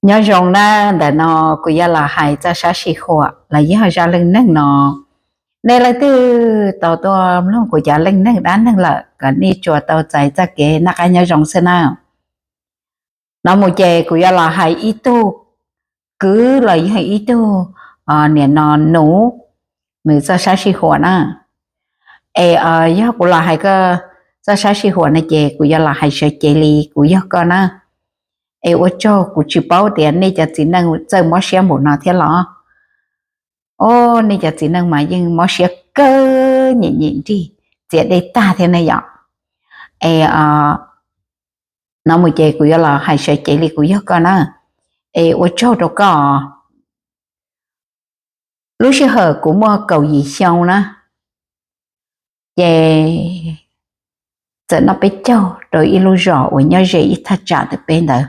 Nyob zoo na, ntawm no kuv yuav los hais txoj sab sij huam los yog zaj leej neeg no. Nej leej twg tau tuaj mloog kuv cov leej neeg dab neeg lawm, kom nej tsuas tau txais txoj kev noj qab nyob zoo xwb na. No mus ces kuv yuav los hais ib tug kwv los yog ib tug, nim no nus, nws txoj sab sij huam na. Es yog kuv los hais koj txoj sab sij huam no ces kuv yuav los hais sawv cev li kuv yog koj na. Es ua tsaug, kuv tsis paub tias nej cov txiv neej txawj mob siab npaum no thiab los? Os, nej cov txiv neej mas yeej mob siab kawg, nyiam nyiam nrig, txias dej tag thiab ne yom. Es no mus ces kuv yuav los hais sawv cev li kuv yog koj na. Es ua tsaug rau koj. Lub sij hawm kuv muaj kaum yim xyoo na, ces txawm noj peb caug rau ib lub zos uas nyob ze ib thaj tsam ntawm peb ntawd.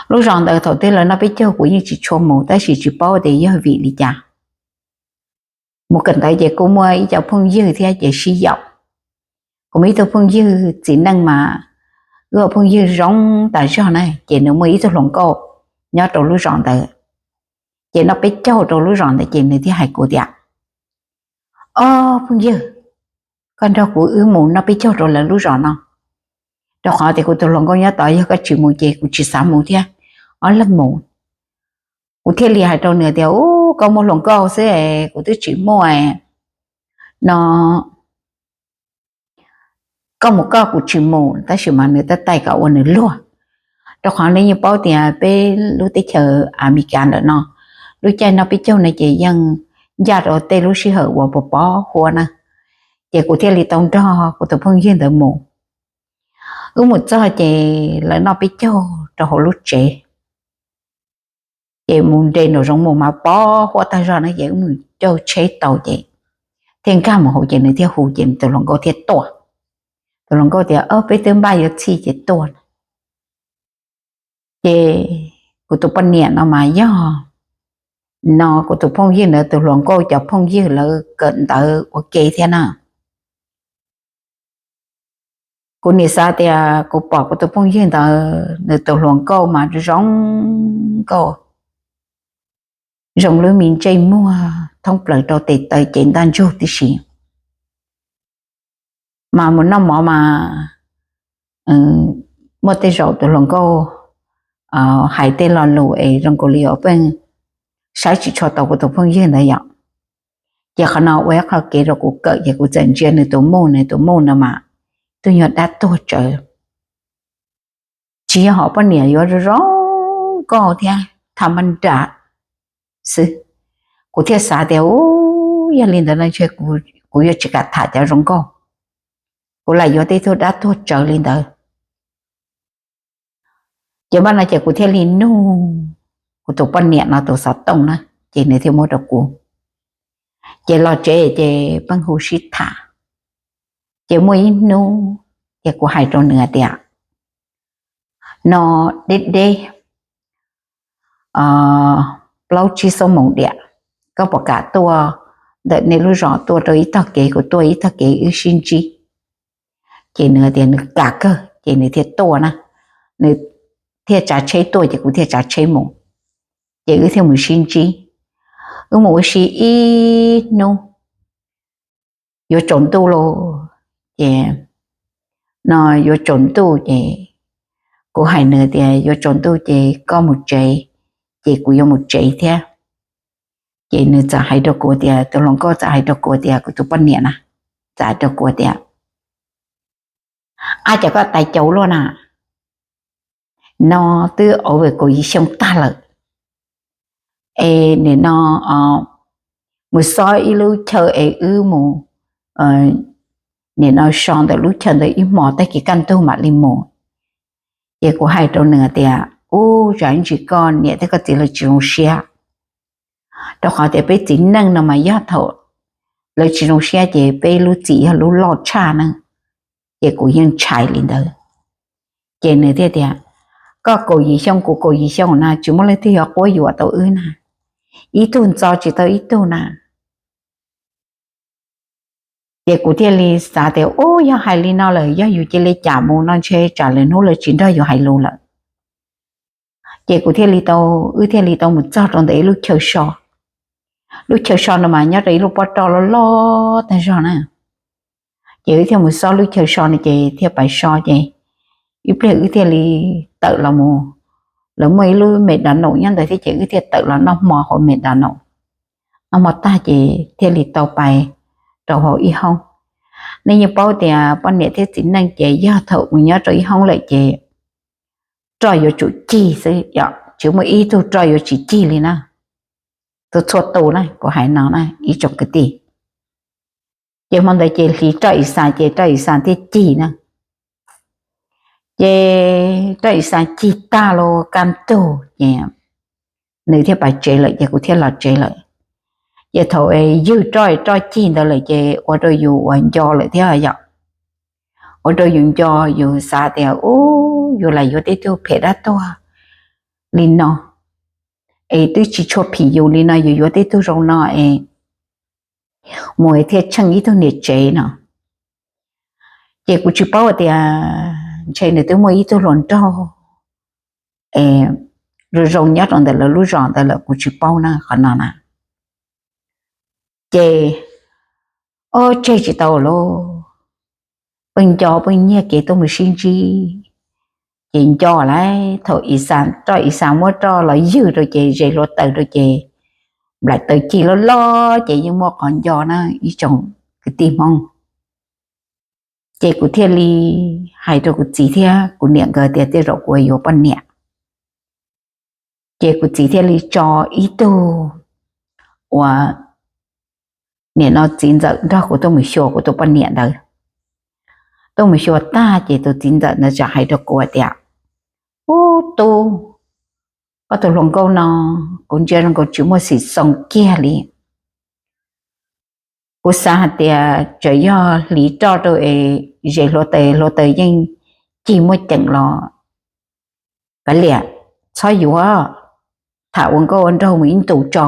Lub zos ntawd thaum twg lawv noj peb caug kuv yeej tsis tshua mus, tab sis tsis paub tias yog vim li cas. Mus kawm ntawv ces kuj muaj ib co phooj ywg thiab ces sib yaum. Kuv muaj ib tug phooj ywg txiv neej mas wb ua phooj ywg zoo tas zog na, ces nws muaj ib tug hluas nkauj nyob rau lub zos ntawd. Ces noj peb caug rau lub zos ntawd ces nws thiaj hais kuv tias, Ob phooj ywg, koj nrog kuv wb mus noj peb caug rau lawv lub zos no, rau qhov tias kuv tus hluas nkauj nyob tod, yog koj tsis mus ces kuv tsis xav mus thiab. Ob leeg mus. Kuv thiaj li hais rau nws tias, Ub, koj muaj hluas nkauj xwb, kuv twb tsis muaj no. Koj mus koj, kuv tsis mus. Tab sis mas nws tab tais kom ua nws luag, rau qhov nej yeej paub tias peb lub teb chaws Amelikas ntawm no, lub caij noj peb caug no ces yeej ncaj rau tej lub sij hawm uas pos pos huab na. Ces kuv thiaj li tau nrog kuv tus phooj ywg ntawd mus. Wb mus txog ces lawv noj peb caug rau hauv lub tsev. Ces mus nres nraum zoov mus mas pos huab tag zog na, ces wb mus caij tsheb tau ces thiaj nkag mus hauv ces nws thiaj hu ces nws tus hluas nkauj thiaj tuaj. Tus hluas nkauj tias, Ob, peb twb npaj yuav txhij ces tuaj na. Ces kuv tus poj niam no mas yog no kuv tus phooj ywg ntawd tus hluas nkauj cov phooj ywg lawv kawm ntawv ua ke thiab na. Kuv nim xav tias kuv pom kuv tus phooj ywg ntawd nws tus hluas nkauj mas zoo nkauj, zoo lub me ntsej muag thoob plaws rau tes taw cev ntaj ntsug tib si. Mas mus noj mov mas muaj tej zaum tus hluas nkauj hais tej lo lus es zoo nkaus li uas pheej saib tsis tshua tau kuv tus phooj ywg ntawd yom. Ces qhov no ua ib qho kev rau kuv kawm ces kuv txawm ntsia nws tus muj, nws tus muj no mas twb nyuag dab tuag tsawv. Tsis yog hom poj niam yuav zoo zoo nkauj thiab, tham npaj nram xwb. Kuv thiaj xav tias, Ub, yog li ntawd no ntshe kuv yuav tsis kam tham cov zoo nkauj, kuv lam yuav tej tug dab tuag tsawv li ntawd. Ces npaj no ces kuv thiaj li nug kuv tus poj niam no tus xov tooj na, ces nws thiaj muab rau kuv. Ces los tsev ces pheej hu sib tham. Ces muaj ib hnub ces kuv hais rau nws tias, No deb deb plaub tsib xuab moos diam, koj puas kam tuaj ntawm nej lub zos tuaj rau ib tog kev, kuv tuaj ib tog kev wb sib ntsib? Ces nws tias nws kam kawg ces nws thiaj tuaj na. Nws thiaj tsav tsheb tuaj ces kuv thiaj tsav tsheb mus, ces wb thiaj mus sib ntsib. Wb mus ua si ib hnub, yuav tsaus ntuj lauj, ces no yuav tsaus ntuj ces kuv hais nws tias yuav tsaus ntuj ces koj mus tsev, ces kuv yuav mus tsev thiab. Ces nws txawm hais rau kuv tias, tus hluas nkauj txawm hais rau kuv tias, kuv tus poj niam na, txawm hais rau kuv tias, Ab, cas koj tais caus luaj na, no twb over kaum yim xyoo tag lawm, es nim no mus xob ib lub chaw es wb mus, nim no so ntawm lub chaw ntawd ib hmos tag kis kaj ntug mam li mus. Ces kuv hais rau nws tias, Ub, zam ntsis koj niam thiab koj txiv lawv tsis zoo siab, rau qhov tias peb txiv neej no mas yog thaum lawv tsis zoo siab ces peb lub txim yog lub loj tshaj na, ces kuv yeej ntshai li ntawd. Ces nws thiaj tias, Koj kaum yim xyoo kuv kaum yim xyoo na, tsis muaj leej twg yuav quab yuam tau wb na, ib tug ntxo tsis tau ib tug na. Ces kuv thiaj li xav tias, Ub, yog hais li no lawm, yog yus cia li cam mus no ntshe tsam lwm hnub lawv tsis nrog yus hais lus lawm. Ces kuv thiaj li tau, wb thiaj li tau mus txog rau ntawm ib lub chaw so. Lub chaw so no mas nyob rau ib lub pob roj loj loj tag zog na. Ces wb thiaj mus xob lub chaw so no ces thiaj pais so ces ib pliag wb thiaj li tawm los mus. Lawv muaj ib lub me da naum nyob ntawd thiab ces wb thiaj tawm los noj hmo hauv me da naum. Noj hmo tag ces thiaj li tau pais rau hauv ib hoob. Nej yeej paub tias poj niam thiab txiv neej ces yog thaum mus nyob rau ib hoob lawm ces roj yuav tsum cig xwb, tsis muaj ib tug roj yuav tsis cig li na. Txhua txhua tus na, kuv hais no na ib tsoom kwv tij. Ces hmo ntawd ces hliv roj i xas ces roj i xas thiaj cig na. Ces roj i xas cig tag los kaj ntug ces nws thiaj pais tsev lawm ces kuv thiaj los tsev lawm. Ces thaum ywg roj roj cig ntawd lawm ces ua rau yus uas nco lawm thiab yom. Ua rau yus nco, yus xav tias ub, yus lam yuav tej tug phem dab tuag li no es twb tsis tshua phim yus li no, yus yuav tej tug zoo no es mus thiaj tsheej ib tug niam tsev no. Ces kuv tsis paub tias ntshe nws twb muaj ib tug hluas nraug es zoo zoo nyob rau ntawm lawv lub zos ntawd lawm, kuv tsis paub na qhov no na. Ces ob tseg tsis tau lauj, pheej nco pheej nyiag kev tuaj mus sib ntsib. Ces nco lawm thaum i xas roj i xas muab roj los ywg rau ces zes hluav taws rau ces nplaim taws cig loj loj ces yeej muaj qhov nco na ib tsoom kwv tij Hmoob. Ces kuv thiaj li hais rau kuv txiv thiab kuv niam nkawd tias tej zaum kuv yuav poj niam. Ces kuv txiv thiaj li tso ib tug uas nim no txiv ntxawm nrog kuv tuaj mus xyuas kuv tus poj niam ntawd. Tuaj mus xyuas tag ces tus txiv ntxawm ntawd txawm hais rau kuv tias, ub tub, koj tus hluas nkauj no kuv ntsia zoo nkaus tsis muaj xim xoo kiag li. Kuv xav hais tias tseem yog hliv roj rau es zes hluav taws, hluav taws yeej cig muaj ceem los kav liam, txhob yuav, tham ua nkauj ua nraug mus ib ntus tso.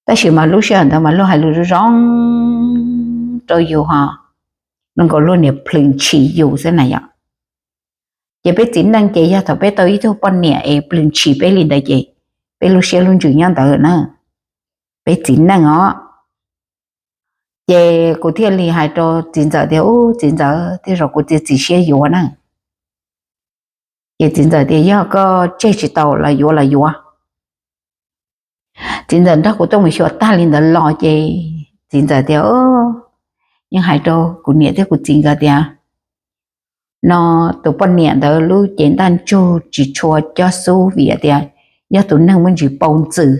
Tab sis mas lub sij hawm ntawd mas luag hais lus zoo zoo rau yus ho, zoo nkaus luag niam plhws ntshis yus xwb na yom. Ces peb txiv neej ces yog thaum peb tau ib tug poj niam es plhws ntshis peb li ntawd ces peb lub siab lub ntsws nyob ntawd na, peb txiv neej os. Ces kuv thiaj li hais rau txiv ntxawm tias, ub txiv ntxawm, tej zaum kuv txiav txim siab yuav na. Ces txiv ntxawm tias, yog koj tseg tsis tau los yuav los yuav. Txiv ntxawm nrog kuv tuaj mus xyuas tag li ntawd los ces txiv ntxawm tias, yeej hais rau kuv niam thiab kuv txiv nkawd tias, no tus poj niam ntawd lub cev ntaj ntsug tsis tshua cob xub vim tias yog tus neeg muaj ntsis pau ntxws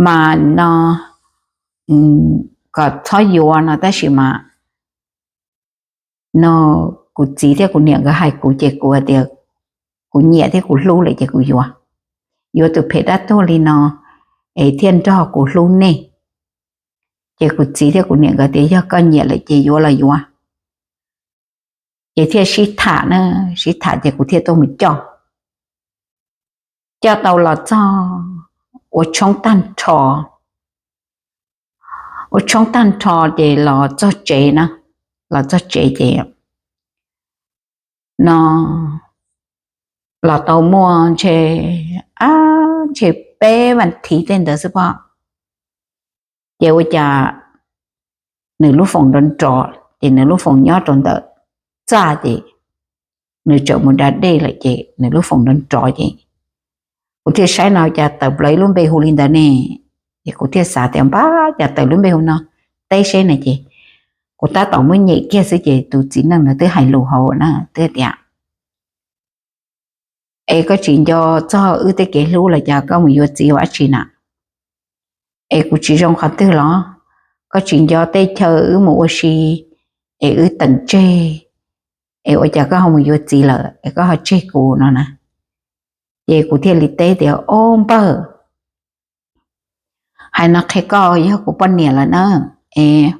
mas no kom txhob yuav no, tab sis mas no kuv txiv thiab kuv niam nkawd hais kuv ces kuv tias kuv nyiam thiab kuv hlub lawm ces kuv yuav, yuav tus phem dab tuag li no es thiaj nrog kuv hlub nej. Ces kuv txiv thiab kuv niam nkawd tias yog koj nyiam lawm ces yuav los yuav. Ces thiaj sib tham na, sib tham ces kuv thiaj tuaj mus coj. Coj tau los txog ua tshoob tag nrho, ua tshoob tag nrho ces los txog tsev na, los txog tsev ces no los tau muaj ntshe, ntshe peb vas thiv tej ntawd xwb pob, ces ua cas nws lub foos nrov nrov ces nws lub foos nyob rau ntawm txaj ces nws tseem mus da dej lawm ces nws lub foos nrov nrov ces kuv thiaj saib no cas tawm plaws ib lub npe hu li ntawd ne. Ces kuv thiaj xav tias npab cas tawm lub npe hu no, teb seb na ces kuv tab tom muab nyem kiag xwb ces tus txiv neej ntawd twb hais lus hauv na, twb tias, es koj tsis nco txog wb tej kev hlub los cas koj mus yuav txiv ua dab tsi na? Es kuv tsis zoo qhov twg los? Koj tsis nco tej chaw wb mus ua si es wb teem tseg, es ua cas koj ho mus yuav txiv lawm es koj ho tseg kuv no na? Ces kuv thiaj li teb tias, ob npawg, hais no qhia koj yog kuv poj niam lawm na, es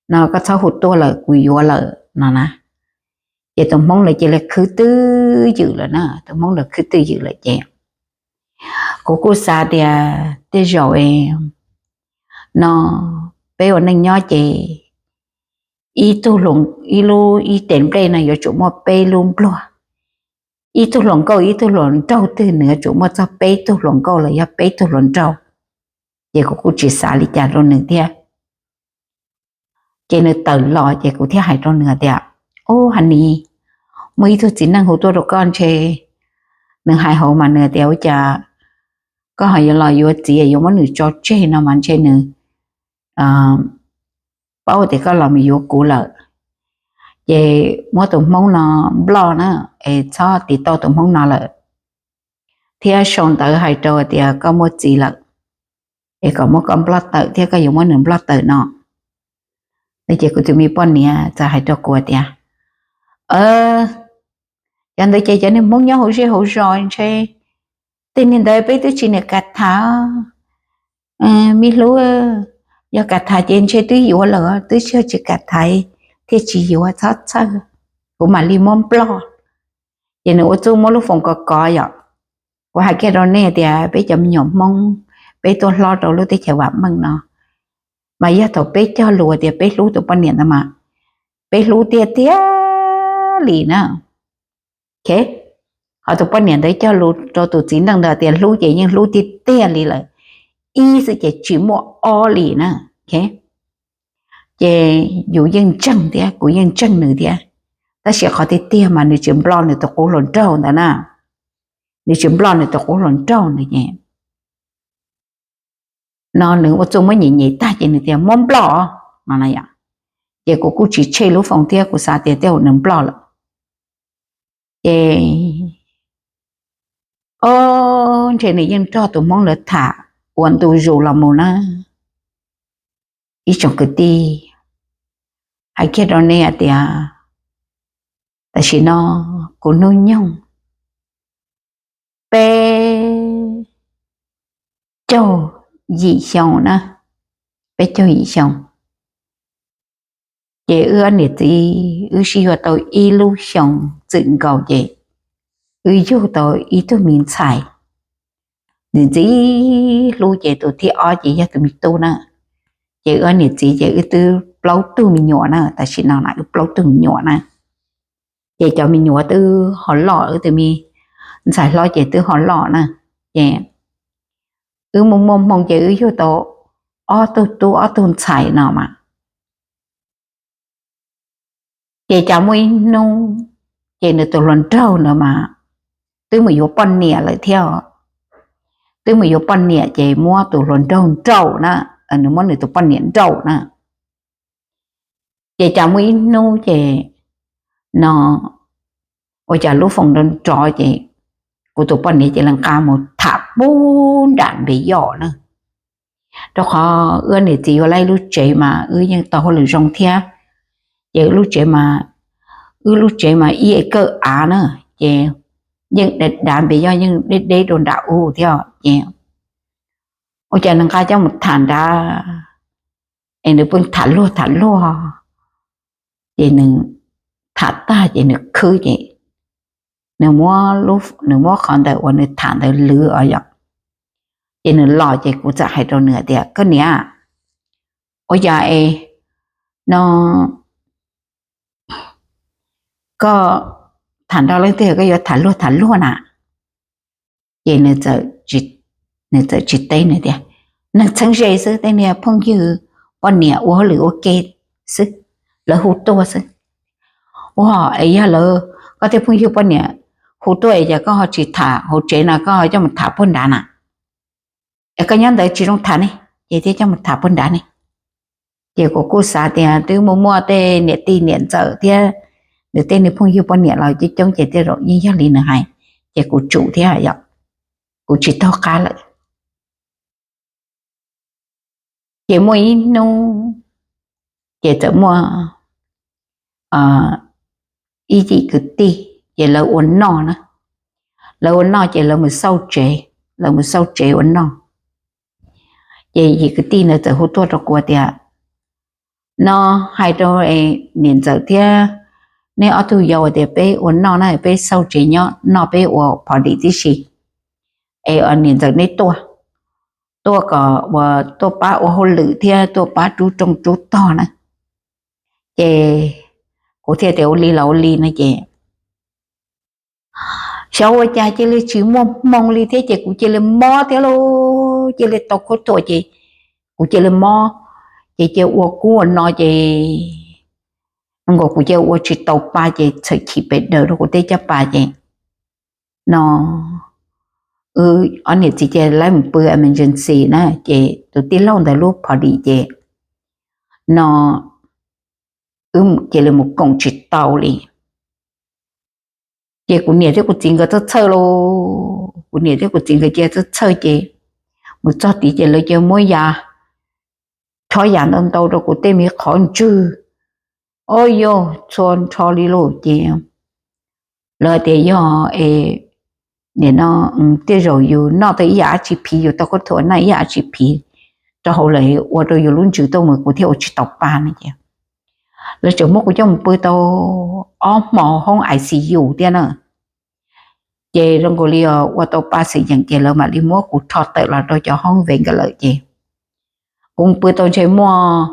no koj txhob hu tuaj lawm, kuv yuav lawm no na. Ces tus hmoob lawv cia li khwb twj ywm lawm na, tus hmoob lawv khwb twj ywm lawm ces kuv kuj xav tias tej zaum no peb ua neej nyob ces ib tug, ib lub, ib tes nplej no yuav tsum muaj peb lub npluag, ib tug hluas nkauj ib tug hluas nraug twg, nws yuav tsum muaj txog peb tug hluas nkauj los yog peb tug hluas nraug. Ces kuv kuj tsis xav li cas rau nws thiab. Ces nws tawm los ces kuv thiaj hais rau nws tias, Ub, Hanis, muaj ib tug txiv neej hu tuaj rau koj ntshe, nws hais hauv mas nws tias ua cas koj ho yuav los yuav txiv yuav muab nws tso tseg no mas ntshe nws paub tias koj los mus yuav kuv lawm. Ces muab tus hmoob no nploj na, es txhob tiv tauj tus hmoob no lawm, thiab sau ntawv hais rau tias koj muaj txiv lawm, es kom muab koj nploj tawm thiab koj yuav muab nws nploj tawm no. Ces kuv tus me poj niam txawm hais rau kuv tias, Cov ntawd ces cov niag hmoob nyob hauv zej hauv zos ntshe, tej niag ntawd peb twb tsis niam kam tham. Me hlub, yog kam tham ces ntshe twb yuav lawm, twb tsis yog tsis kam tham thiaj tsis yuav, txhob txhawj, kuv mam li muab nploj. Ces nws ua txuj muab lub foos kov kov yom. Kuv hais kiag rau nej tias peb cov me nyuam hmoob, peb tuaj hlob rau lub teb chaws vam meej no, mas yog thaum peb cog lus tias peb hlub tus poj niam ntawd mas peb hlub tiag tiag li na. Ho tus poj niam ntawd cog lus rau tus txiv neej ntawd tias hlub ces yeej hlub tiag tiag li lawm, ib xwb ces tsis muaj ob li na. Ces yus yeej ntseeg thiab kuv yeej ntseeg nws thiab, tab sis qhov tiag tiag mas nws tsis nploj nws tus qub hluas nraug ntawd na. Nws tsis nploj nws tus qub hluas nraug ntawd ces no nws ua txuj muab nyem nyem tag ces nws tias muab nploj no. Ces kuv kuj tsis tshem lub foos thiab, kuv xav tias tej zaum nws nploj lawm. Ces o, ntshe nws yeej nrog tus hmoob lawv tham ua ntu zus los mus na. Ib tsoom kwv tij, hais kiag rau nej hais tias tam sim no kuv hnub nyoog peb caug yim xyoo na, peb caug yim xyoo. Ces wb niam txiv wb sib yuav tau ib lub xyoo txwm nkaus ces wb yug tau ib tug me ntxhais. Nws ntxim hlub ces tus thib ob ces yog tus me tub na. Ces wb niam txiv ces wb twb plaub tug me nyuam na, tam sim no na wb plaub tug me nyuam na. Ces cov me nyuam twb ho loj, wb tus me ntxhais hlob ces twb ho loj na. Ces wb muaj muaj hmoo ces wb yug tau ob tug tub ob tug ntxhais no mas. Ces cas muaj ib hnub ces nws tus hluas nraug ntawd mas twb mus yuav poj niam lawm thiab. Twb mus yuav poj niam ces muab tus hluas nraug nrauj na, nws muab nws tus poj niam nrauj na. Ces cas muaj ib hnub ces no ua cas lub foos nrov nrov ces kuv tus poj niam ces lawv nqa mus tham pub nram Npes Yoj na. Rau qhov wb niam txiv yuav lub tsev mas wb yeej tau hauj lwm zoo thiab. Ces lub tsev mas, wb lub tsev mas ib kawm av na, ces yeej dav Npes Yoj yeej deb deb rau nram ub thiab ces ua cas nws nqa coj mus tham nrad, es nws pheej tham luag tham luag, ces nws tham tag ces nws khwb ces nws muab qhov ntawm uas nws tham ntawd lwv os yom. Ces nws los ces kuv txawm hais rau nws tias, Koj niam, ua cas es no koj tham nrog leej twg koj yuav tham luag tham luag na? Ces nws txawm tsis teb, nws tias, Neeg txheeb ze xwb, tej niag phooj ywg poj niam ua hauj lwm ua ke xwb, lawv hu tuaj xwb. Ua es yog lawv, koj tej phooj ywg poj niam hu tuaj es cas koj ho tsis tham hauv tsev no, koj ho coj mus tham puag nrad na? Es koj nyob ntawd tsis zoo tham ne, ces thiaj coj mus tham puag nrad ne. Ces kuv kuj xav tias twb muaj muaj tej niam tij niam ntxawm thiab nws tej niag phooj ywg poj niam los coob coob ces tej zaum yeej yog li nws hais, ces kuv tsum thiab yom, kuv tsis taug qab lawm. Ces muaj ib hnub ces txawm muaj ib yim kwv tij ces lawv ua noj na, lawv ua noj ces lawv mus xauj tsev, lawv mus xauj tsev ua noj. Ces yim kwv tij ntawd txawm hu tuaj rau kuv tias, No hais rau niam ntxawm thiab neb ob tug yau tias peb ua noj na, peb xauj tsev nyob noj peb ua phom dim tib si, es niam ntxawm neb tuaj, tuaj kom uas tuaj pab ua hauj lwm thiab tuaj pab rub rooj rub tog na. Ces kuv thiaj tias ua li los ua li no ces xyov ua cas cia li tsis muaj hmoo li thiab ces kuv cia li mob thiab lauj, cia li tau khaub thuas ces kuv cia li mob, ces cia ua kub ua no ces nkaus kuv cia ua tsis tau pa ces txhawm chim pes daws rau kuv tej caj pas ces no wb ob niam txiv cia li mus pw emergency na ces tus tij laug ntawd lub phov dim ces no wb cia li mus koom tsis tau li. Ces kuv niam thiab kuv txiv nkawd txhawj txhawj lauj, kuv niam thiab kuv txiv nkawd cia txhawj txhawj ces mus txog tid ces lawv cia muab yas, chob yas ntau ntau rau kuv tej me qhov ntswg, o yog txhua nrho li lauj ces lawv tias yog es nim no tej zaum yus noj tau ib yam dab tsi phiv, yus tau khaub thuas noj ib yam dab tsi phiv rau hauv lawm ua rau yus lub ntsws tuaj mus kuv thiaj ua tsis tau pa no ces lawv tseem muab kuv coj mus pw tau ob hmo hoob I C U thiab na. Ces zoo nkaus li ua tau pa xwm yeem ces lawv mam li muab kuv rho tawm los rau cov hoob ve nkawd lawm ces kuv mus pw tau ntshe muaj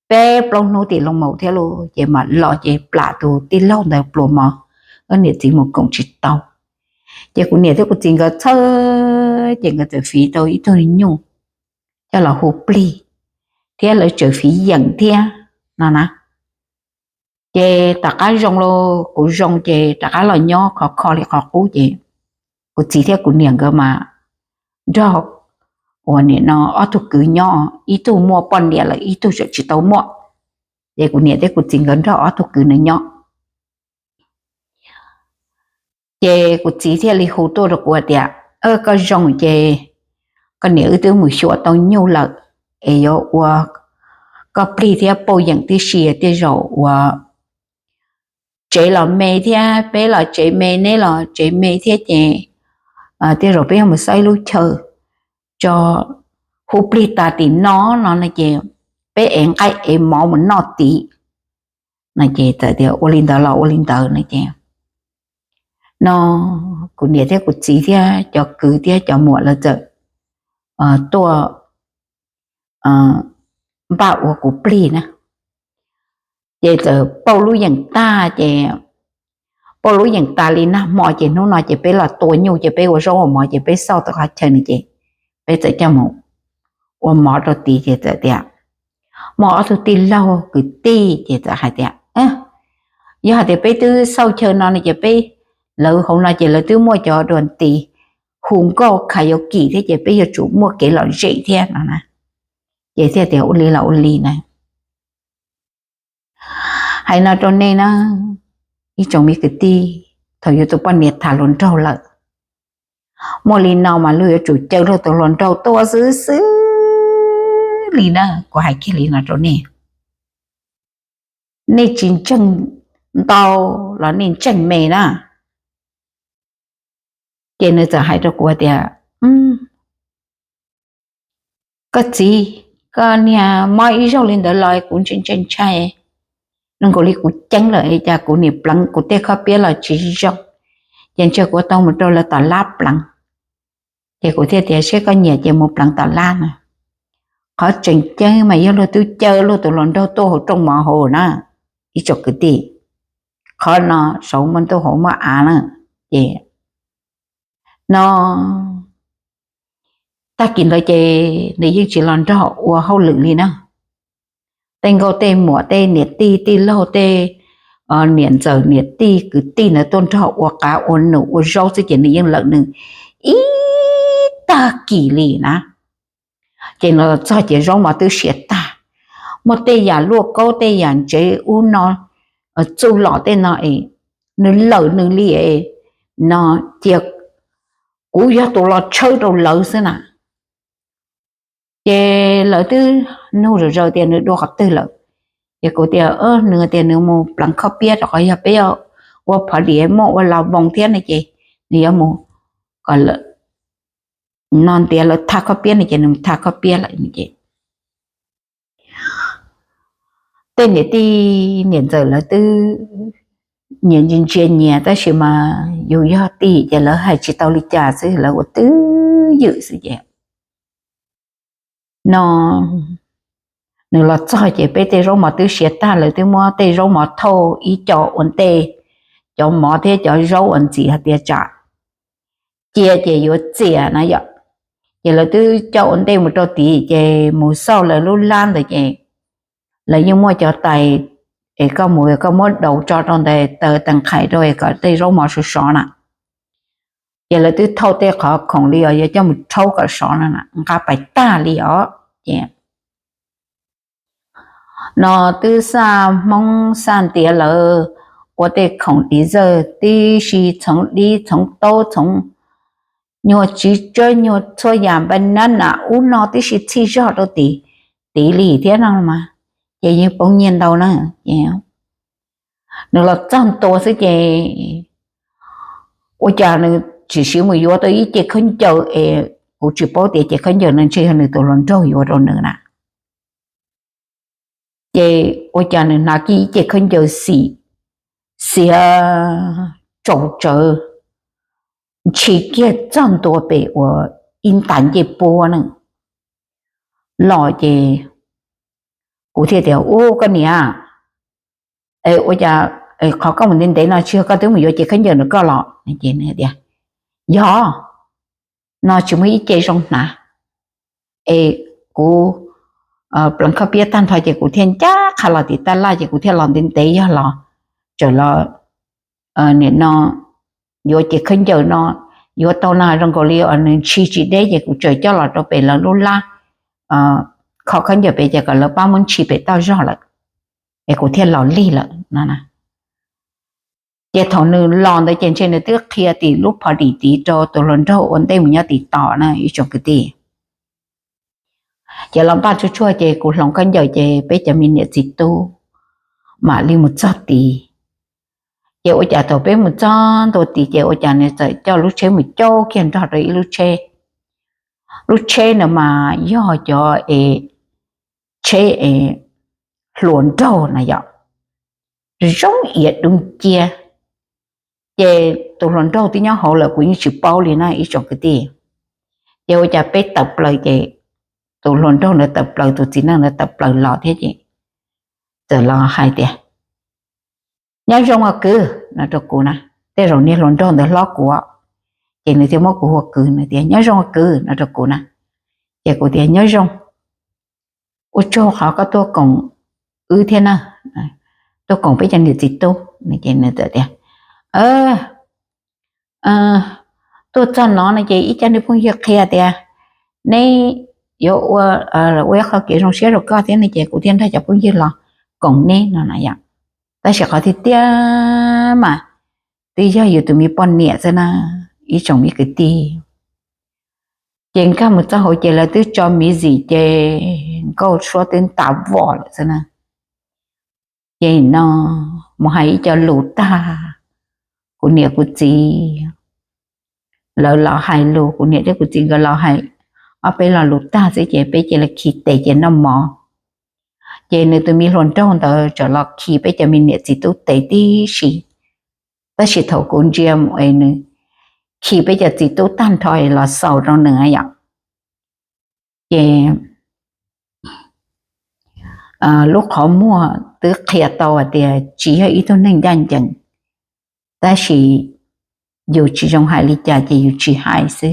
peb plaub hnub tim loo maum thiab lauj ces mam los ces plam tus tij laug ntawd pluas mov, wb niam txiv mus koom tsis tau. Ces kuv niam thiab kuv txiv nkawd txhawj ces nkawd txawm fiv tau ib tug nyuj coj los hu plig thiab lawv tseem fiv yeem thiab no na. Ces rov qab zoo lauj, kuv zoo ces rov qab los nyob khov kho li qhov qub ces kuv txiv thiab kuv niam nkawd mas nrog uas nim no ob tug kwv nyob, ib tug muaj poj niam lawm ib tug tseem tsis tau muaj. Ces kuv niam thiab kuv txiv nkawd nrog ob tug kwv no nyob. Ces kuv txiv thiaj li hu tuaj rau kuv tias, koj zoo ces koj niam wb twb mus xyuas tau nyuj lawm es yuav ua koj plig thiab pauj yeem tib si, tej zaum uas tsev los me thiab peb los tsev me neb los tsev me thiab ces tej zaum peb yuav mus xauj ib lub chaw tso, hu plig tas tim no no no ces peb ev nqaij ev mov mus noj tid no ces txawm tias ua li ntawd los ua li ntawd no ces no kuv niam thiab kuv txiv thiab cov kwv thiab cov muam lawv txawm tuaj npaj ua kuv plig na. Ces txawm pauj lub yeem tag ces pauj lub yeem tas li nag hmo ces hnub no ces peb los tua nyuj ces peb ua zaub ua mov ces peb xauj tau qhov chaw no ces peb txawm coj mus ua mov rau tid ces txawm tias muaj ob tug tij laug kwv tij ces txawm hais tias yog hais tias peb twb xauj chaw no no ces peb, lawv hauv no ces lawv twb muaj cov dua nti hu nkauj kha yuav kim thiab ces peb yuav tsum muaj kev lom zem thiab no na. Ces thiaj tias ua li los ua li na. Hais no rau nej na, ib tsoom me kwv tij, thaum yus tus poj niam tham hluas nraug lawm, muaj li no mas luag yuav tsum caw luag tus hluas nraug tuaj xwb xwb li na, kuv hais kiag li no rau nej. Nej tsis ntseeg ntau los nej ntseeg me na. Ces nws txawm hais rau kuv tias, koj txiv, koj niag mob ib zaug li ntawd los kuv ntshai ntshai ntshai, zoo nkaus li kuv ceeb lawm cas kuv niam pleev kuv tej khob piab los tsis zoo, ces ntshe kuv tau mus rau lawv tom lab pleev. Ces kuv thiaj tias seb koj nyiam ces mus pleev tom lab na. Qhov tseem ceeb mas yog luag twb caw luag tus hluas nraug tuaj hauv rooj mov hauv na, ib tsoom kwv tij. Qhov no saum muaj ntuj hauv muaj av na. Ces no tag kis ntawd ces nws yeej tsis los nrog ua hauj lwm li na. Tej nkauj tej muam tej niam tij tij laug tej niam ntxawm niam tij kwv tij ntawd tuaj nrog ua qav ua num ua zaub xwb ces nws yeej lawm nws ib tag kis li na. Ces nws los txog ces zaub mov twb siav tag, muaj tej yam luaj kaub tej yam ntsev ub no, txuj lom tej no es nws lawm nws li no, cia kuv yog tus los tshawb rau lawv xwb na. Ces lawv twb nug zom zaws tias nws dua qhov twg lawm. Ces kuv tias nws tias nws mus pleev khob piab rau qhov yog peb ua phov diav muaj ua las voos thiab no ces nws yuav mus kom lawm no ntiav lawv thaj khob piab no ces nws mus thaj khob piab lawm no ces tej niam tij niam ntxawm lawv twb nyias ntsia ntsia nyias tab sis mas yus yog tij ces lawv hais tsis tau li cas xwb, lawv ua twj ywm xwb ces no nws los txog ces peb tej zaub mov twb siav tag, lawv twb muab tej zaub mov thauj ib co ua ntej cov mov thiab cov zaub uas ntxim hais tias tsam cia ces yuav txias na yom. Ces lawv twb coj ua ntej mus rau tid ces mus xauj lawv lub lab ntawd ces lawv yeej muaj cov tais es koj mus koj muab daus tso rau ntawd taws tais qhais rau kom tej zaub mov sov sov na. Ces lawv twb thauj tej qhov khoom li os yuav coj mus rhaub kom sov no nqa pais tag li os. Ces no twb xaj hmoob xaj ntiav lawv ua tej khoom div zawj tib si, txhoov dib txhoov taub txhoov nyuag tsiv tsawb nyuag txhua yam npa nab nam ub no tib si txhij zog rau tim tid li thiab no mas, ces yeej poob nyiaj ntau na. Nws los txog ntua xwb ces ua cas nws tsis siv mus yuav tau ib ce khaub ncaws es kuv tsis paub tias ce khaub ncaws no ntshe yog nws tus hluas nraug yuav rau nws na. Ces ua cas nws hnav kiag ib ce khaub ncaws xim xiav tsaus tsawv ntshis kiag txog ntua pem uas ib ntas ncej puab na los ces kuv thiaj tias, Ub koj niam, ua cas qhov koj mus ntev ntev no tsis yog koj twb mus yuav ce khaub ncaws ntawm koj los? Ces tias, Yog, no tsis muaj ib ce zoo hnav es kuv pleev khob piab tag nrho ces kuv thiaj ncaj qha los tim tab laj ces kuv thiaj los ntev ntev yog los txawm los nim no yuav ce khaub ncaws no, yuav tau na zoo nkaus li nws ntshis tsis deb ces kuv txawm coj los rau pem lawv lub lab kho khaub ncaws pem ces kom lawv pab muab ntshis pem toj zog lawm es kuv thiaj los lig lawm no. Ces thaum nws los ntawd ces ntshe nws twb qhia tim lub pho dim tid rau tus hluas nraug ua ntej mus nyob tim tom na ib tsoom kwv tij. Ces los npaj tsuag tsuag ces kuv hloov khaub ncaws ces peb cov me niam txiv tub mam li mus txog tid. Ces ua cas thaum peb mus txog ntua tid ces ua cas nws txawm coj lub tsheb mus caum kiag nrog rau ib lub tsheb. Lub tsheb no mas yog cov es tsheb es hluas nraug na yom, zoo iav dub nciab. Ces tus hluas nraug twb nyob hauv lawm kuv yeej tsis paub li na ib tsoom kwv tij. Ces ua cas peb tawm plaws ces tus hluas nraug ntawd tawm plaws, tus txiv neej ntawd tawm plaws los thiab ces txawm los hais tias, Nyob zoo os kwv, no rau kuv na. Tej zaum niag hluas nraug ntawd hlob kuv, ces nws thiaj muab kuv hu ua kwv, nws tias, Nyob zoo kwv, no rau kuv na. Ces kuv tias, Nyob zoo, ua tsaug qhov koj tuaj koom wb thiab na, tuaj koom peb cov niam txiv tub. Ces nws txawm tias, Tuaj txog no no ces ib co niag phooj ywg qhia tias neb yuav ua, ua ib qho kev zoo siab rau koj thiab no ces kuv thiaj nrog cov phooj ywg los koom neb no na yom. Tab sis qhov tiag tiag mas twb yog yus tus me poj niam xwb na ib tsoom me kwv tij. Ces nkag mus txog hauv ces lawv twb tso miv zim ces nkauj suab twb nta vom lawm xwb na. Ces no mus hais ib co lus tag, kuv niam kuv txiv lawv los hais lus, kuv niam thiab kuv txiv nkawd los hais ob peb lo lus tag xwb ces peb cia li khi tes ces noj mov. Ces nws tus me hluas nraug ntawd txawm los khi peb cov me niam txiv tub tes tib si. Tab sis thaum kuv ntsia mus es nws khi peb cov txiv tub tag nrho es los xaus rau nws yom. Ces lub qhov muag twb qhia tau hais tias tsis yog ib tug neeg ncaj ncees, tab sis yus tsis zoo hais li cas ces yus tsis hais xwb,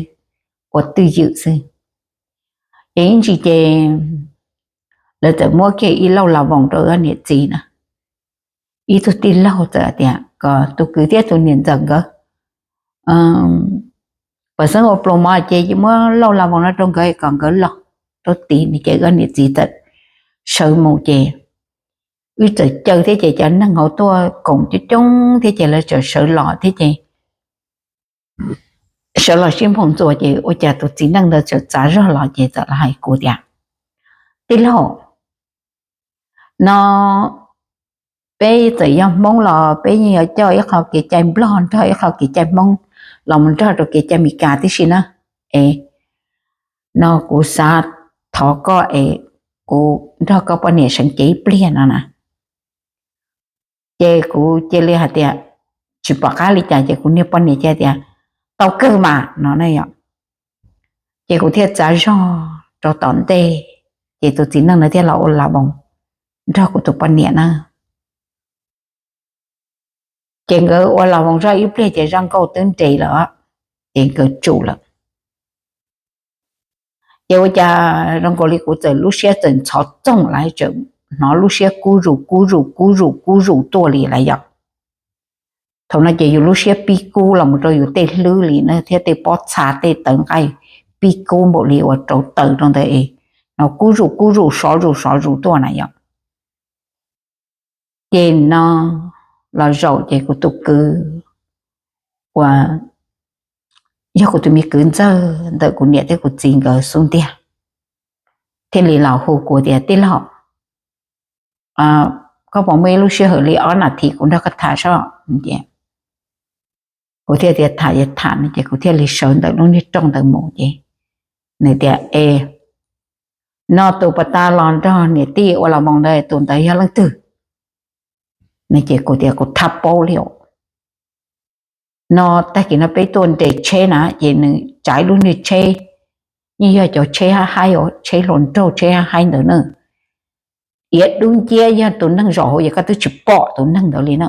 ua twj ywm xwb. Ces ib ntsis ces lawv txawm muab kiag ib lauj la voos rau niam txiv na. Ib tug tij laug txawm tias kom tus kwv thiab tus niam ntxawm nkawd pam xeeb ua pluas mov ces muab lauj la voos no rau nkawd kom nkawd los rau tid no ces niam txiv txawm sawv mus ces wb txawm caw thiab ces cov neeg hauv tuaj koom coob coob thiab ces lawv txawm sawv los thiab ces sawv los sib nphooj ntxuas ces ua cas tus txiv neej ntawd txawm txav zog los ces txawm los hais kuv tias, Tij laug, no peb txawm yog Hmoob los peb yeej yuav coj ib qho kev cai Nplog nrog ib qho kev cai Hmoob los mus nrog rau kev cai Meskas tib si na. Es no kuv xav thov koj es kuv nrog koj poj niam seev cev ib pliag no na. Ces kuv cia li hais tias tsis pom qab li cas ces kuv niag poj niam cia tias tau kawg mas no na yom. Ces kuv thiaj txav zog rau tom ntej, ces tus txiv neej na thiaj los ua la voos nrog kuv tus poj niam na. Ces nkawd ua las voos zoj ib pliag ces zaj nkauj twb nres lawm, ces nkawd tsum lawm. Ces ua cas zoo nkaus li kuv txawm lub siab txawm ntxhov txoog lawm, txawm hnov lub siab kub zus kub zus kub zus kub zus tuaj li lawm yom. Thaum no ces yus lub siab pib kub los mus rau yus tej hlwb li na thiab tej pob txha tej tawv nqaij pib kub npaum li uas rauv taws rau ntawd es, no kub zus kub zus sov zus sov zus tuaj na yom. Ces no los zaum ces kuv tus kwv uas yog kuv tus me kwv ntxawg ntawm kuv niam thiab kuv txiv nkawd xub ntiag thiaj li los hu kuv tias, Tij laug, koj puas muaj ib lub sij hawm li ob nas this kuv nrog koj tham sob? Kuv thiaj tias, Tham ces tham no. Ces kuv thiaj li sawv ntawm lub niag rooj ntawd mus ces nws tias, Es, no tus pas tas los nrog niam tij ua las voos ntawd tus ntawd yog leej twg? No ces kuv tias, Kuv thab paub li os. No tag kis no peb tuaj nres tsheb na ces nws tsav lub niag tsheb, yeej yog cov tsheb hab haib, tsheb hluas nraug tsheb hab haib ntawd na. Iav dub nciab yog tus neeg zaum hauv ces koj twb tsis pom tus neeg ntawd li na.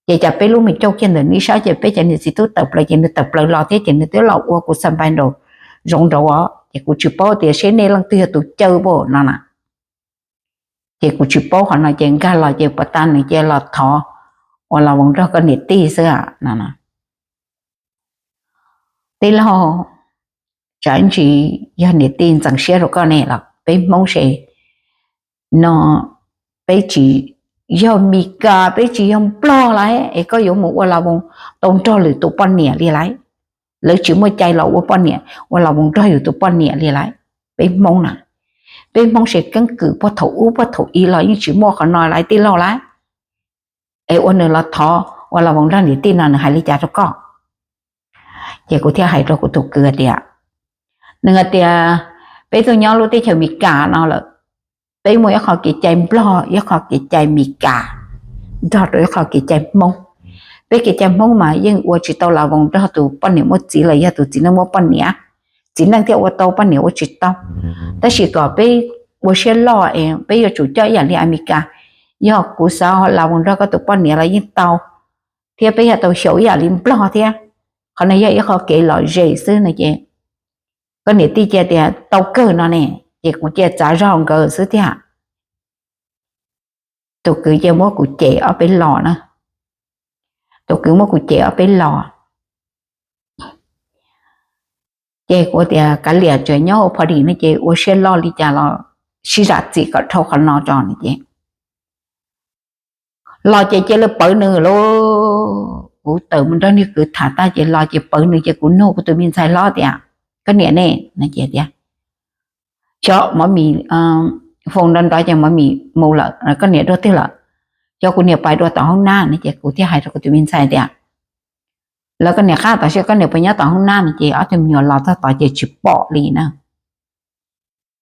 Ces cas peb lub me caug kiag ntawm nws ib sab ces peb cov niam txiv tub tawm plaws ces nws tawm plaws los thiab ces nws twb los ua kuv xa npai nraum zoov nraud os. Ces kuv tsis paub tias seb nej leej twg yog tus caw pab no na. Ces kuv tsis paub qhov no ces nkag los ces pas tas nws cia los thov ua las voos nrog koj niam tij xwb no. Tij laug, tsam ntsis yog niam tij ntxeev siab rau koj ne los peb Hmoob se no, peb tsis yog Mis Kas, peb tsis yog Nplog lawm es koj yuav mus ua las voos tau nrog lwm tus poj niam li lawm. Lawv tsis muaj cai los ua poj niam ua las voos nrog yus tus poj niam li lawm. Peb Hmoob na, peb Hmoob se keeb kwm puag thaum ub puag thaum i los yeej tsis muaj qhov no lawm tij laug lawm. Es ua nws los thov ua las voos nrog niam tij no nws hais li cas rau koj? Ces kuv thiaj hais rau kuv tus kwv tias, nws hais tias, Peb tuaj nyob lub teb chaws Mis Kas no lawm, peb muaj ib qho kev cai Nplog, ib qho kev cai Mis Kas, nrog rau ib qho kev cai Hmoob. Peb kev cai Hmoob mas yeej ua tsis tau las voos nrog tus poj niam muaj txiv los yog tus txiv neej muaj poj niam. Txiv neej thiaj ua tau, poj niam ua tsis tau. Tab sis kom peb ua siab loj es peb yuav tsum coj ib yam li Amelikas, yog kuv xav las voos nrog koj tus poj niam los yeej tau, thiab peb yuav tau xyaum ib yam li Nplog thiab. Qhov no yog ib qho kev lom zem xwb no ces koj niam tij cia tias tau kawg no ne, ces kuv cia txav zog nkawd xwb thiab. Tus kwv cia muab kuv cem ob peb los na, tus kwv muab kuv cem ob peb los. Ces kuv tias kav liam, tseem nyob hauv pho dim no ces ua siab loj li cas los sib zam txim kom dhau qhov no tso no ces los ces cia li pawv nws lauj. Kuv tawm mus nrog niag kwv tham tag ces los ces pawv nws ces kuv nug kuv tus me ntxhais hlob tias, koj niam ne? No ces tias, xyov mov mis, foos nrov nrov ces mov mis mus lawm, koj niam dua twg lawm? Xyov kuv niam pais dua tom hoob nab no ces kuv thiaj hais rau kuv tus me ntxhais tias, lawv koj niam qab tom seb koj niam puas nyob tom hoob nab no ces ob tug me nyuam los txog tod ces tsis pom li na.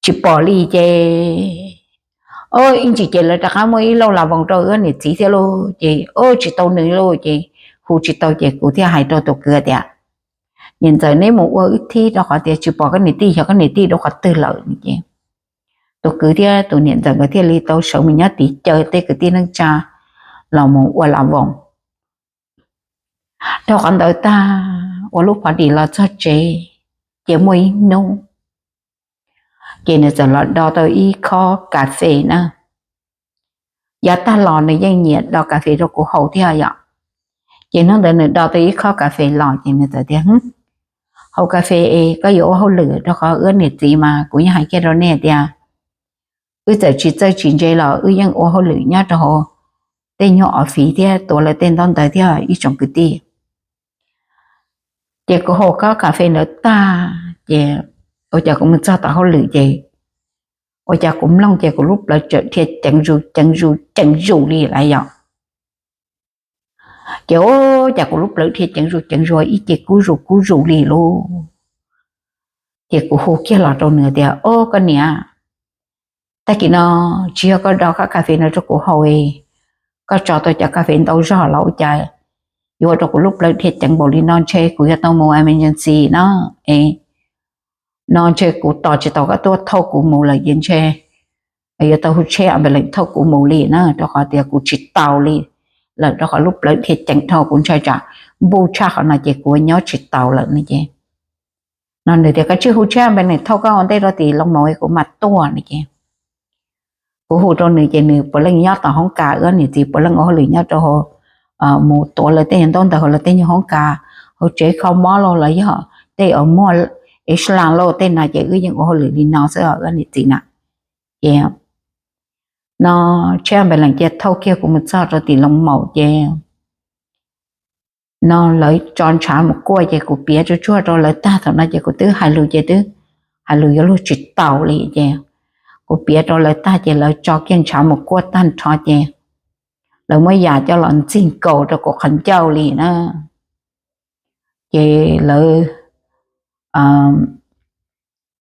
Tsis pom li ces, o, ib ntsis ces lawv rov qab muaj ib lauj las voos rau wb niam txiv thiab lauj ces, o, tsis tau nws lauj ces, hu tsis tau ces kuv thiaj hais rau tus kwv tias, niam ntxawm, neb mus ua wb thib rau qhov tias tsis pom koj niam tij, xyov koj niam tij dua qhov twg lawm no ces tus kwv thiab tus niam ntxawm nkawd thiaj li tau sawv mus nyob tid caw tej kwv tij neej tsa los mus ua las voos. Dhau qhov ntawd tag ua lub pho dim los txog tsev, ces muaj ib hnub ces nws txawm los do tau ib khob kas fes na. Yav tag los nws yeej nyiam do kas fes rau kuv haus thiab yom. Ces hnub ntawd nws do tau ib khob kas fes los ces nws txawm tias, haus kas fes es koj yuav ua hauj lwm, rau qhov wb niam txiv mas kuv yeej hais kiag rau nej tias wb txawm tsis txawj tsis ntse los wb yeej ua hauj lwm nyob rau hauv tej nyuag office thiab tuav lawv tej ntaub ntawv thiab ib tsoom kwv tij. Ces kuv haus khob kas fes ntawd tag ces ua cas kuv mus txog tom hauj lwm ces ua cas kuv mloog ces kuv lub plawv txawm dhia ceev zus ceev zus ceev zus li lawm yom. Ces ua cas kuv lub plawv dhia ceev zus ceev zus ib ce kub zus kub zus li lauj. Ces kuv hu kiag los rau nws tias, o, koj niam, tag kis no tsis yog koj do khob kas fes no rau kuv haus es koj tso tau cov kas fes ntau zog los ua cas yuav ua rau kuv lub plawv dhia ceev npaum li no, ntshe kuv yuav tau mus emergency no es, no ntshe kuv tos tsis tau koj tuaj thauj kuv mus lawm ces ntshe yuav tau hu tsheb ambulance thauj kuv mus li na, rau qhov tias kuv tsis taus li. lawm rau qhov lub plawv dhia ceev dhau, kuv ntshai tsam npuj tshaj qhov no ces kuv nyob tsis taus lawm no ces, no nws tias koj tsij hu tshiab npe lees thauj koj ua ntej rau tim Loos Maus kuv mam tuaj no ces, kuv hu rau nws ces nws puav leej nyob tom hoob kas, wb niam txiv puav leej ua hauj lwm nyob rau hauv, mus tuav lawv tej nyuag ntaub ntawv hauv lawv tej nyuag hoob kas, hauv tsev kho mob los los yog tej uas muaj ib sab las lauj tej no ces wb yeej ua hauj lwm li no xwb os wb niam txiv na. Ces no tshiab npe lees cia thauj kiag kuv mus txog rau tim Loos Maus ces no lawv tso ntshav mus kuaj ces kuv piav tsuag tsuag rau lawv tag thaum no ces kuv twb hais lus ces twb hais lus yuav luag tsis taus li ces kuv piav rau lawv tag ces lawv tso kiag ntshav mus kuaj tag nrho ces lawv muab yam coj los ntxig nkaus rau kuv qhov ncauj li na. Ces lawv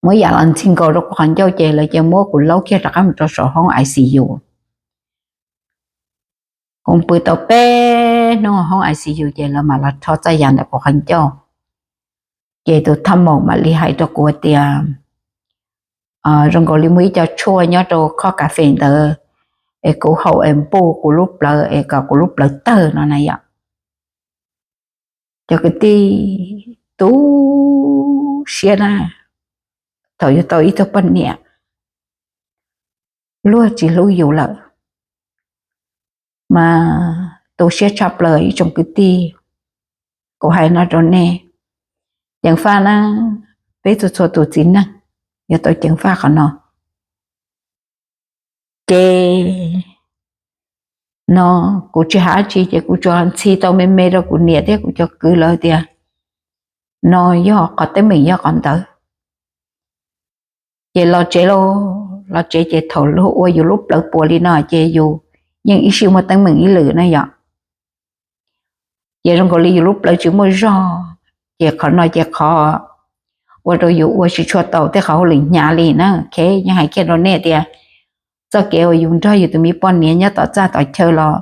muab yam los ntxig nkaus rau kuv qhov ncauj ces lawv cia muab kuv laub kiag rov qab mus rau saum hoob I C U. Kuv pw tau peb hnub hoob I C U ces lawv mam los rho txoj yam ntawm kuv qhov ncauj. Ces tus thaj maum mam li hais rau kuv tias zoo nkaus li muaj ib co tshuaj nyob rau khob kas fes ntawd es kuv haus es npuj kuv lub plawv es kom kuv lub plawv tawg no na yom. Cov kwv tij, tu siab na, thaum yus tau ib tug poj niam luag tsis hlub yus lawm mas tu siab tshaj plaws ib tsoom kwv tij. Kuv hais no rau nej, ceev faj na, peb txhua txhua tus txiv neej yuav tau ceev faj qhov no. Ces no kuv tsis hais dab tsi ces kuv tsuas ntxhi tau me me rau kuv niam thiab kuv cov kwv lawv tias no yog qhov teeb meem yog qhov ntawd. Ces los tsev lauj, los tsev ces thaum luag ua yus lub plawv puas li no ces yus yeej ib sij muaj teeb meem ib lwm na yom. Ces zoo nkaus li yus lub plawv tsis muaj zog, ces qhov no ces qhov ua rau yus ua tsis tshua tau tej qhov hauj lwm hnyav li na. Yeej hais kiag rau nej tias txoj kev uas yus nrog yus tus me poj niam nyob tom txaj tom chaw los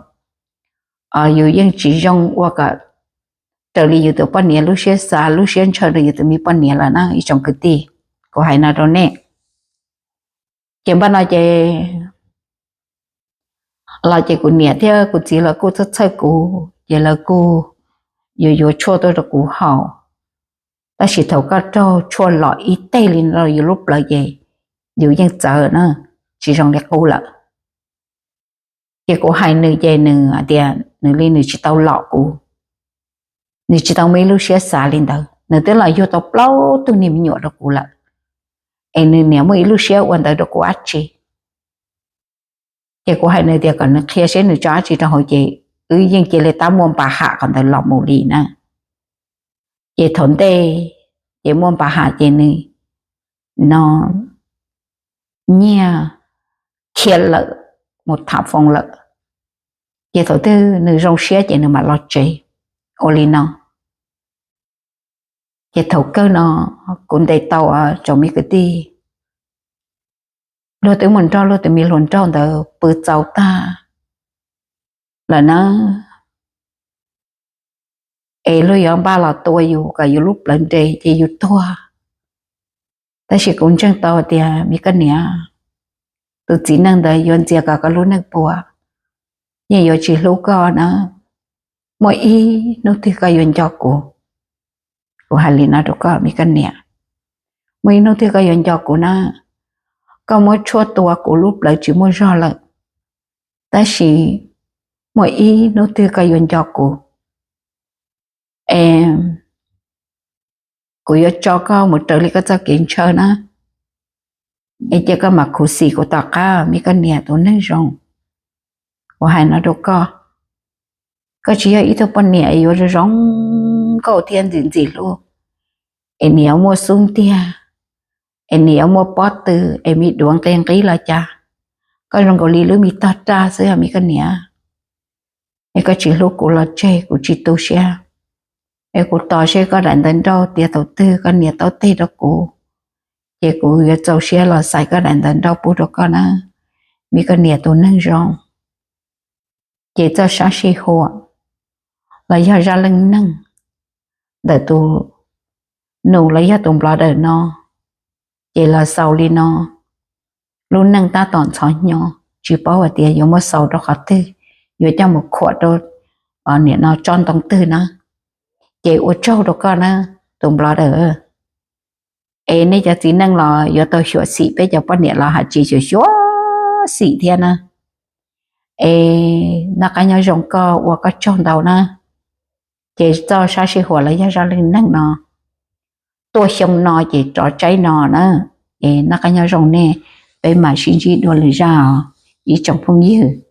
yus yeej tsis zoo ua kom raws li yus tus poj niam lub siab xav lub siab ntshaw rau yus tus me poj niam lawm na ib tsoom kwv tij. Kuv hais no rau nej. Ces npaj no ces los ces kuv niam thiab kuv txiv lawv kuj txhawj txhawj kuv ces lawv kuj yuav yuav tshuaj tuaj rau kuv haus. Tab sis thaum koj raug tshuaj los ib teg li no rau yus lub plawv ces yus yeej txawv na, tsis zoo li qub lawm. Ces kuv hais nws ces nws hais tias nws li nws tsis tau lom kuv, nws tsis tau muaj ib lub siab xav li ntawd. Nws twb los yug tau plaub tug niag me nyuam rau kuv lawm, es nws niam muaj ib lub siab ua ntawd rau kuv dab tsi? Ces kuv hais nws tias kom nws qhia seb nws tso dab tsi rau hauv ces wb yeej cia li tab muaj npa ham qhov ntawd los mus li na. Ces thaum ntej ces muaj npa ham ces nws no nyiaj khiav lawm mus tham foos lawm. Ces thaum twg nws zoo siab ces nws mam los tsev ua li no. Ces thaum kawg no kuv ntes tau tsoom me kwv tij, luag twb mus nrog luag tus me hluas nraug ntawd pw txaus tag lawm na, es luag yuav npaj los tua yus kom yus lub plawv nres ces yus tuag. Tab sis kuv ntseeg tau tias me koj niam, tus txiv neej ntawd yuav ntxias kom koj lub neej puas, yeej yuav tsis hlub koj na. Muaj ib hnub twg koj yuav nco kuv, kuv hais li no rau koj me koj niam, muaj ib hnub twg koj yuav nco kuv na. Koj muab tshuaj tua kuv lub plawv tsis muaj zog lawm, tab sis muaj ib hnub twg koj yuav nco kuv, es kuv yuav tso koj mus raws li koj txoj kev ntshaw na, es cia koj mam khuv xim kuv tom qab me koj niam tus neeg zoo. Kuv hais no rau koj, koj tsis yog ib tug poj niam es yuav zoo zoo nkauj thiab ntxim ntxim hlub, es nim yuav muaj xub ntiag, es nim yuav muaj pob tw, es me duav nqi nqib los cas, koj zoo nkaus li lub me tog raj xwb me koj niam. Es koj tsis hlub kuv los tseg, kuv tsis tu siab. Es kuv tos seb koj daim ntawv nrauj tiav thaum twg koj nias tau teg rau kuv, ces kuv yuav txaus siab los xais koj daim ntawv nrauj pub rau koj na, me koj niam tus neeg zoo. Ces txoj sab sij huam los yog zaj leej neeg ntawm tus nus los yog tus nplog dawm no, ces los xaus li no. Lub neej tab tom ntxhov hnyo, tsis paub hais tias yuav muab xaus rau qhov twg, yuav coj mus khuam rau nim no tsob ntoo twg na. Ces ua tsaug rau koj na, tus nplo dawm. Es nej cov txiv neej los yuav tau xyuam xim peb cov poj niam los hais tsis xyuam xyuam xim thiab na. Es noj qab nyob zoo, koj ua koj tsaug ntau na. Ces txoj sab sij huam los yog zaj neej neeg no tuaj xyoo no ces rov tsaib no na. Es noj qab nyob zoo nej, peb mam sib ntsib dua lwm zaj os ib tsoom phooj ywg.